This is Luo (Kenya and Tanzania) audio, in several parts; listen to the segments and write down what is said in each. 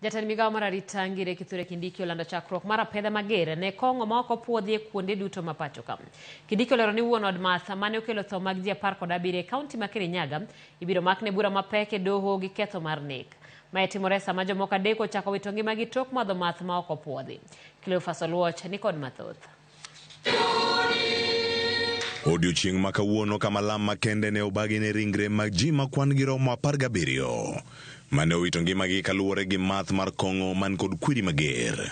Jatend migao mar arita Ngire Kithure Kindiki olando chakruok mar apedha mager ne kong'o ma ok opuodhi e kuonde duto ma pacho ka. Kindiki olero ni wuon od math mane okelo tho mag ji 17 e kaunti ma Kirinyaga ibiro makne bura mapek e doho gi ketho mar nek. Mae timore sama jomoko adek ochako wito ngimagi tok madho math ma ok opuodhi. Cleophas Oluoch ni kod mathoth. Odiochieng' ma kawuono kama lam makende ne obagi ne ringre mag ji ma kwan gi romo 17 mane owito ngimagi kaluwore gi math mar kong'o man kod kwiri mager.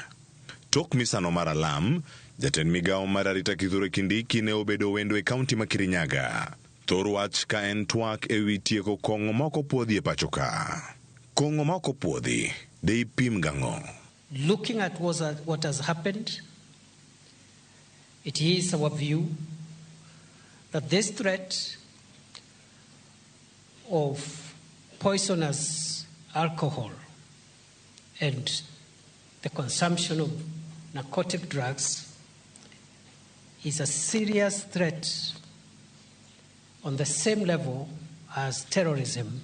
Tok misano mar alam, jatend migawo mar arita Kithure Kindiki ne obedo wendo e kaunti ma Kirinyaga. Thor wach ka en twak e wi tieko kong'o ma ok opuodhi e pacho ka. Kong'o ma ok opuodhi de ipim gang'o? Looking at what has happened, it is our view that this threat of poisonous alcohol and the consumption of narcotic drugs is a serious threat on the same level as terrorism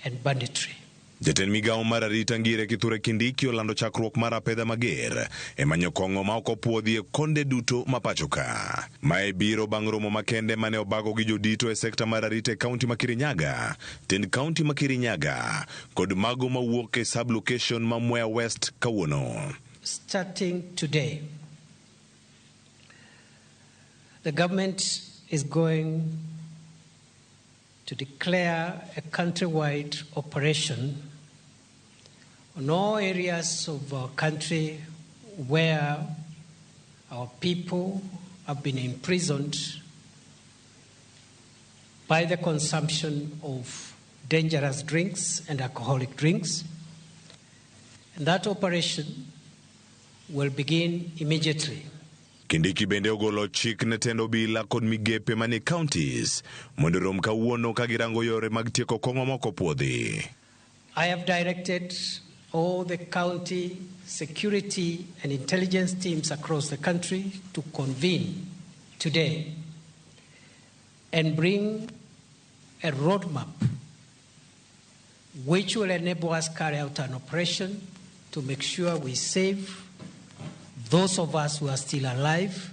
and banditry. Jatend migawo mar arita Ngire Kithure Kindiki olando chakruok mar apedha mager e manyo kong'o ma ok opuodhi e konde duto ma pacho ka. Mae biro bang' romo makende mane obago gi jodito e sekta mar arita e kaunti ma Kirinyaga, tend kaunti ma Kirinyaga kod mago mawuok e sub-location ma Mwea West kawuono. Starting today, the government is going to declare a countrywide operation on all areas of our country where our people have been imprisoned by the consumption of dangerous drinks and alcoholic drinks. And that operation will begin immediately. Kindiki bende ogolo chik ne tend obila kod migepe manie counties mondo rom kawuono ka girango yore mag tieko kong'o mok opuodhi. I have directed all the county security and intelligence teams across the country to convene today and bring a roadmap which will enable us carry out an operation to make sure we save those of us who are still alive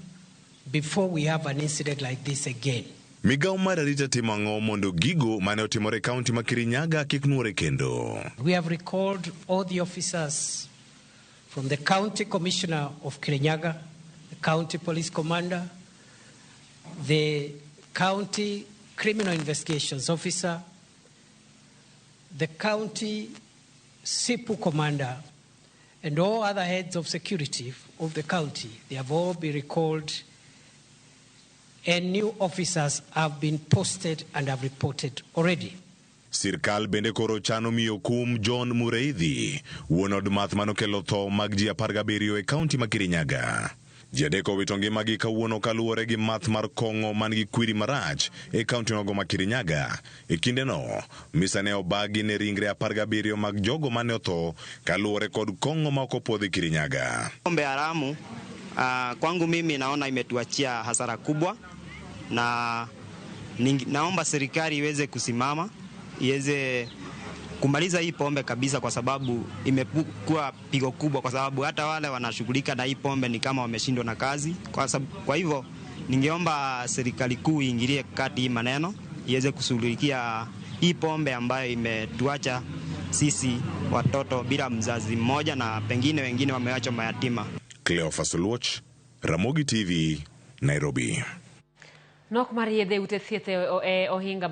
before we have an incident like this again. Migawo mar arita timo ang'o mondo gigo mane otimore e kaunti ma Kirinyaga kik nuore kendo? We have recalled all the officers from the county commissioner of Kirinyaga, the county police commander, the county criminal investigations officer, the county SIPU commander, and all other heads of security of the county. They have all been recalled, and new officers have been posted and have reported already. Sirkal bende koro chano miyo kum John Mureithi, wuon od math manokelo tho mag ji 17 e kaunti ma Kirinyaga. Ji adek owito ngimagi kawuono kaluwore gi math mar kong'o man gi kwiri marach e kaunti nogo ma Kirinyaga. E kindeno, misa ne obagi ne ringre 17 mag jogo mane otho kaluwore kod kong'o ma ok opuodhi Kirinyaga. Pombe haramu kwangu mimi naona imetuachia hasara kubwa, na naomba serikali iweze kusimama iweze kumaliza hii pombe kabisa, kwa sababu imekuwa pigo kubwa, kwa sababu hata wale wanashughulika na hii pombe ni kama wameshindwa na kazi. Kwa hivyo ningeomba serikali kuu iingilie kati hii maneno, iweze kushughulikia hii pombe ambayo imetuacha sisi watoto bila mzazi mmoja na pengine wengine wamewachwa mayatima. Cleophas Oluoch, Ramogi TV, Nairobi. Nok mar yedhe ute thieth e ohinga.